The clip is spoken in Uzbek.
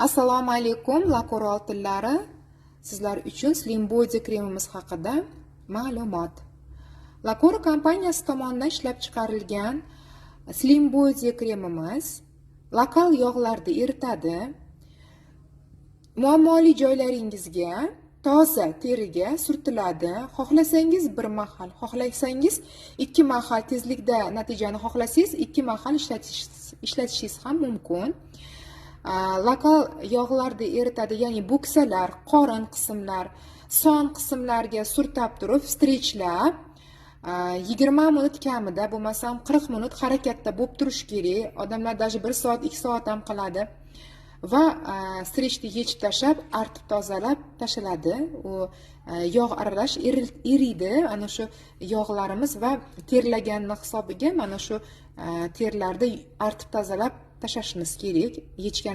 Assalomu alaykum, Lakor oltinlari! Sizlar uchun Slim Body kremimiz haqida ma'lumot. Lakor kompaniyasi tomonidan ishlab chiqarilgan Slim Body kremimiz lokal yog'larni eritadi. Muammoli joylaringizga, toza teriga surtiladi. Xohlasangiz bir mahal, xohlasangiz ikki mahal, tezlikda natijani xohlasangiz, ikki mahal ishlatishingiz ham mumkin. Lokal yog'larni eritadi, ya'ni bo'ksalar, qorin qismlar, son qismlarga surtab turib, stretchlab, 20 minut kamida, bo'lmasam 40 minut harakatda bo'lib turishi kerak. Odamlar даже 1 soat, 2 soat ham qiladi va stretchni yechib tashlab, artib, tozalab tashlanadi. U yog' aralash eriydi ana shu yog'larimiz va terlaganni hisobiga mana shu terlarni artib, tozalab tashlashimiz kerak yechgan.